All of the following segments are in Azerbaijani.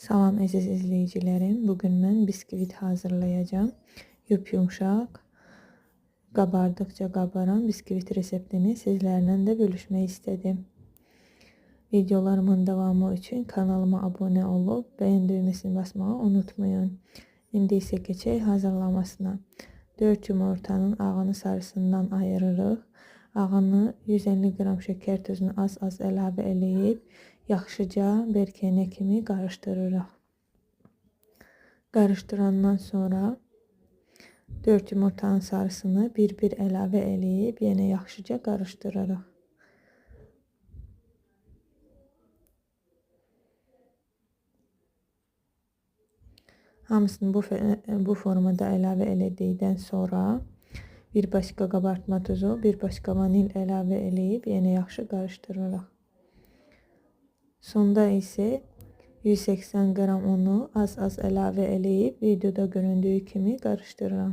Salam əziz izləyicilərim. Bugün mən biskvit hazırlayacağam. Yup-yumşaq, qabardıqca qabaran biskvit reseptini sizlərlə də bölüşmək istədim. Videolarımın davamı üçün kanalıma abunə olub beğen düyməsini basmağı unutmayın. İndi isə keçək hazırlamasına. 4 yumurtanın ağını sarısından ayırırıq. Ağını 150 qram şəkər tozunu az-az əlavə eləyib yaxşıca berkəyənə kimi qarışdırırıq. Qarışdırandan sonra 4 yumurtanın sarısını bir-bir əlavə eləyib yenə yaxşıca qarışdırırıq. Hamısını bu formada əlavə elədikdən sonra bir başqa qabartma tuzu, bir başqa vanil əlavə eləyib yenə yaxşı qarışdırırıq. Sonda isə 180 qram unu az-az əlavə eləyib videoda göründüyü kimi qarışdırıram.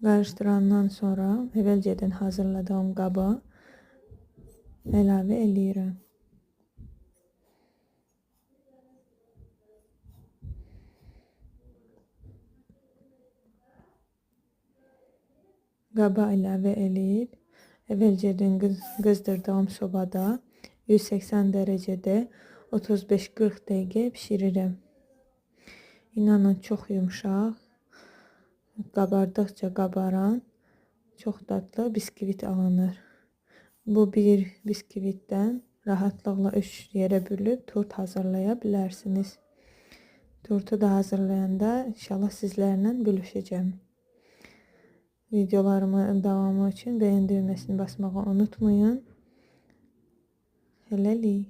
Qarışdırandan sonra əvvəlcədən hazırladığım qaba əlavə eləyirəm. Qaba əlavə eləyib əvvəlcədən qızdırdığım sobada 180 dərəcədə 35-40 dəqiqə bişirirəm. İnanın çox yumşaq, qabardıqca qabaran çox dadlı biskvit alınır. Bu bir biskvitdən rahatlıqla 3 yerə bölüb tort hazırlaya bilərsiniz. Tortu da hazırlayanda inşallah sizlərlə bölüşəcəm. Videolarımın davamı üçün beğen düyməsini basmağı unutmayın. Hələlik.